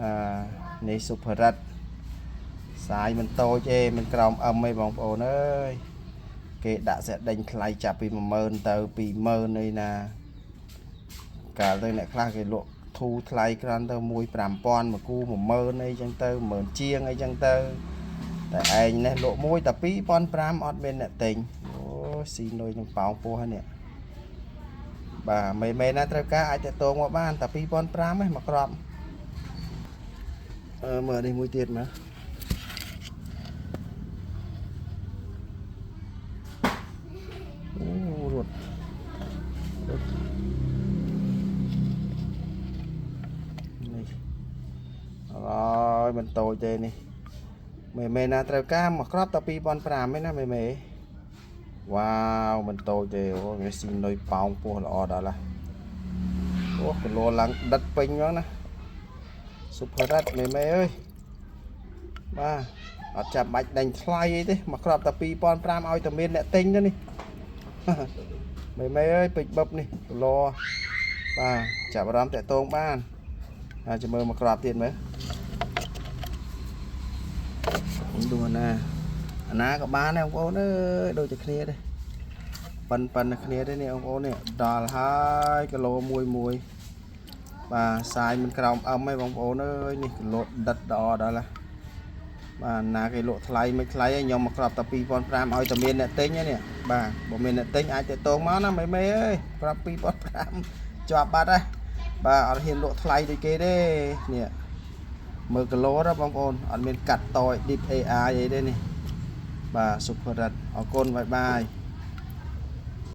អឺនេះ Super Red សាយមិនតូចទេមិនក្រោមអឹមទេបងប្អូនអើយគេដាក់សេះដេញថ្លៃចាប់ពី10000ទៅ20000នេះណាកាលទៅអ្នកខ្លះគេលក់ធូរថ្លៃគ្រាន់ទៅ1 5000មួយគូ10000អីចឹងទៅ10000ជាងអីចឹងទៅតែឯងនេះលក់មួយតែ2500អត់មានអ្នកទិញអូស៊ីនុយនឹងប៉ោងពោះហ្នឹងនេះបាទមេមេណាត្រូវការអាចតតងមកបានតែ2500ឯងមកក្របអឺមើលនេះមួយទៀតមើលអូរត់រត់នេះអរយមិនតូចទេនេះមេមេណាត្រូវការមកក្របតែ2500ឯណាមេមេវ៉ាវមិនតូចទេអូវាស៊ីនុយប៉ោងពោះល្អដល់ហ่ะអូគីឡូឡើងដិតពេញហ្មងណា Super Red មេមេអើយបាទអត់ចាំបាច់ដេញថ្លៃអីទេមកក្របតែ2500ឲ្យតែមានអ្នកទិញទៅនេះ មេមេអើយពេជ្របឹបនេះគីឡូបាទចាប់អារម្មណ៍តាក់ទងបានហើយចាំមើលមកក្របទៀតមើលឌូណាអាណាក៏បានដែរបងប្អូនអើយដូចតែគ្នាទេប៉ិនប៉ិនតែគ្នាទេនេះបងប្អូននេះដល់ហើយគីឡូមួយមួយបាទសាយមិនក្រោមអឹមទេបងប្អូនអើយនេះគីឡូដិតល្អដល់ហើយបាទណាគេលក់ថ្លៃមិនថ្លៃឯងខ្ញុំមកក្របតែ2500ឲ្យតែមានអ្នកទិញហ្នឹងនេះបាទបើមានអ្នកទិញអាចតាក់ទងមកណាមេមេអើយក្រប2500ជាប់បាត់ហើយបាទអត់ហ៊ានលក់ថ្លៃដូចគេទេនេះមើលគីឡូណាបងប្អូនអត់មានកាត់ត edit AI អីទេនេះបាទ Super Red អរគុណ bye bye.